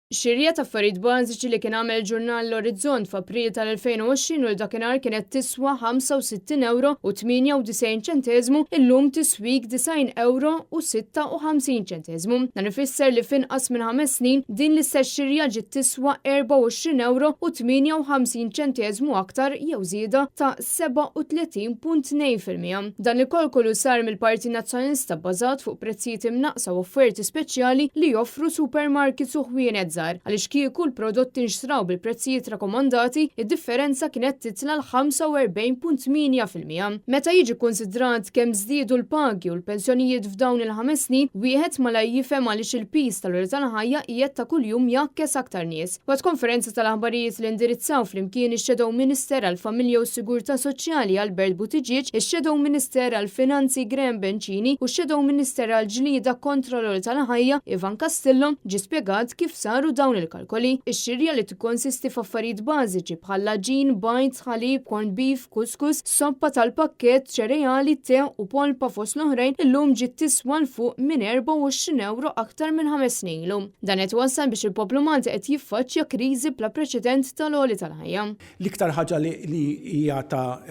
Xirja ta' affarijiet bażiċi li kien għamel il-ġurnal L-Orizzont f'April tal-2020 u li dakinhar kienet tiswa 65 ewro u 98 ċenteżmu, illum tiswik 90 ewro u 56 ċenteżmu. Dan ifisser li f'inqas minn ħames snin din l-istess xirja ġiet tiswa 24 ewro u 58 ċenteżmu aktar jew żieda ta' 37.2%. Dan il-kalkolu sar mill-Partit Nazzjonalista bbażat fuq prezzijiet imnaqqsa u offerti speċjali li joffru supermarkets u ħwienet żgħar, għaliex kieku l-prodotti nxtraw bil-prezzijiet rakomandati, id-differenza kienet titla' l-45.8%. Meta jiġi kkunsidrat kemm żdiedu l-pagi u l-pensjonijiet f'dawn il-ħames snin, wieħed malajr jifhem għaliex il-piż tal-għoli tal-ħajja qiegħed ta' kuljum jgħakkes aktar nies. Waqt konferenza tal-aħbarijiet li indirizzaw flimkien ix-Shadow Minister għall-Familja u s-Sigurtà Soċjali Albert Buttigieg, ix-Shadow Minister għall-Finanzi Graham Bencini u x-Shadow Minister għall-Ġlieda kontra l-Għoli tal-Ħajja Ivan Castillo ġie spjegat kif saru dawn il-kalkoli. Ix-xirja li tikkonsisti f'affarijiet bażiċi bħall-għaġin, bajd, ħalib, corned beef, kuskus, soppa tal-pakkett, ċereali, te u polpa fost l-oħrajn illum ġiet tiswa 'l fuq minn 24 ewro aktar minn ħames snin ilu. Dan qed iwassal biex il-poplu Malti qed jiffaċċja kriżi bla preċedent tal-għoli tal-ħajja. L-iktar ħaġa li hija ta'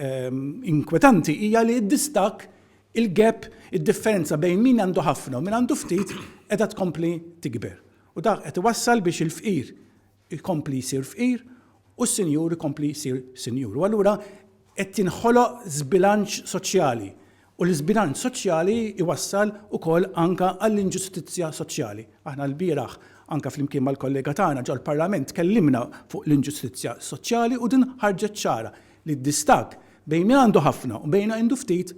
inkwetanti hija li d-distakk, il-gap, id-differenza bejn min għandu ħafna u min għandu ftit qiegħda tkompli tikber. U dak qed iwassal biex il-fqir ikompli jsir fqir u s-sinjur ikompli jsir sinjur. U allura qed tinħoloq żbilanċ soċjali u l-iżbilanċ soċjali jwassal ukoll anke għall-inġustizzja soċjali. Aħna lbieraħ anke flimkien mal-kollega tagħna ġol-Parlament tkellimna fuq l-inġustizzja soċjali u din ħarġet ċara li d-distakk bejn min għandu ħafna u bejn min għandu ftit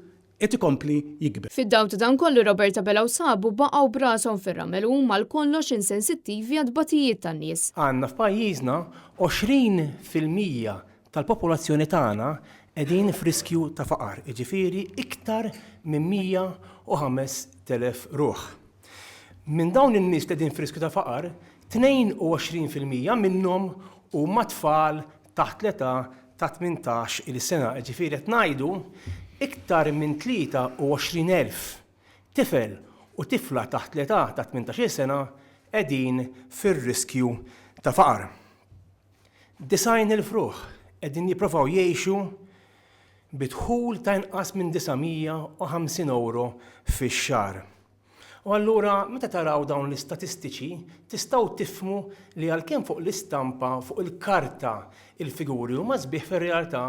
qed ikompli jikber. Fid-dawl ta' dan kollu Robert Abela u sħabu baqgħu b'rashom fir-ramel u huma għal kollox insensittivi għat-tbatijiet tan-nies. Għandna f'pajjiżna 20% tal-popolazzjoni tagħna qegħdin f'riskju ta' faqar, jiġifieri iktar minn 105,000 ruħ. Minn dawn in-nies li qegħdin f'riskju ta' faqar, 22% minnhom huma tfal taħt l-età ta' 18-il sena, jiġifieri qed ngħidu iktar minn 23,000 tifel u tifla taħt l-età ta' 18-il sena qegħdin fir-riskju ta' faqar. 90,000 ruħ qegħdin jipprovaw jgħixu bi dħul ta' inqas minn 950 ewro fix-xahar. U allura meta taraw dawn l-istatistiċi tistgħu tifhmu li għalkemm fuq l-istampa, fuq il-karta, il-figuri huma sbieħ fir-realtà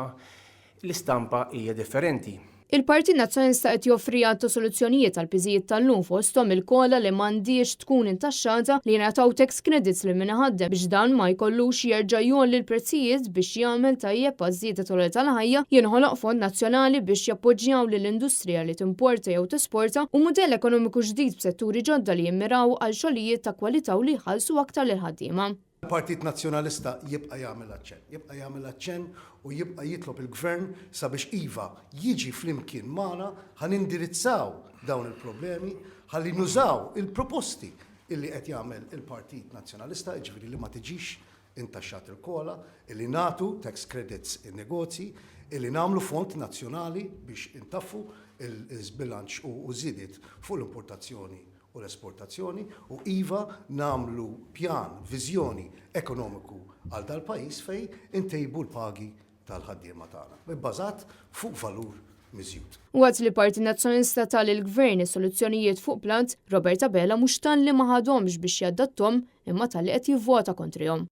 l-istampa hija differenti. Il-Partit Nazzjonalista qed joffri għadd ta' soluzzjonijiet għall-piżijiet tal-lum fosthom il-COLA li m'għandhiex tkun intaxxata, li jingħataw tax credits lil min iħaddem biex dan ma jkollux jerġa' jgħolli l-prezzijiet biex jagħmel tajjeb għaż-żieda tal-għoli tal-ħajja, jinħoloq fond nazzjonali biex jappoġġjaw lill-industrija li timporta jew tesporta u mudell ekonomiku ġdid b'setturi ġodda li jimmiraw għal xogħlijiet ta' kwalità u li jħallsu aktar lill-ħaddiema. Il-Partit Nazzjonalista jibqa' jagħmel aċċenn, jibqa' jagħmel aċċenn u jibqa' jitlob il-Gvern sabiex iva jiġi flimkien magħna ħa nindirizzaw dawn il-problemi, ħalli nużaw il-proposti illi qed jagħmel il-Partit Nazzjonalista, jiġifieri li ma tiġix intaxxat il-COLA, illi nagħtu tax credits in-negozji, illi nagħmlu fond nazzjonali biex intaffu l-żbilanċ u żidiet fuq l-importazzjoni u l-esportazzjoni u iva nagħmlu pjan, viżjoni ekonomiku għal dal-pajjiż fejn intejbu l-pagi tal-ħaddiema tagħna, ibbażat fuq valur miżjud. Waqt li l-Partit Nazzjonalista ta lill-Gvern is-soluzzjonijiet fuq platt, Robert Abela mhux talli ma ħadhomx biex jaddatthom imma talli qed jivvota kontrihom.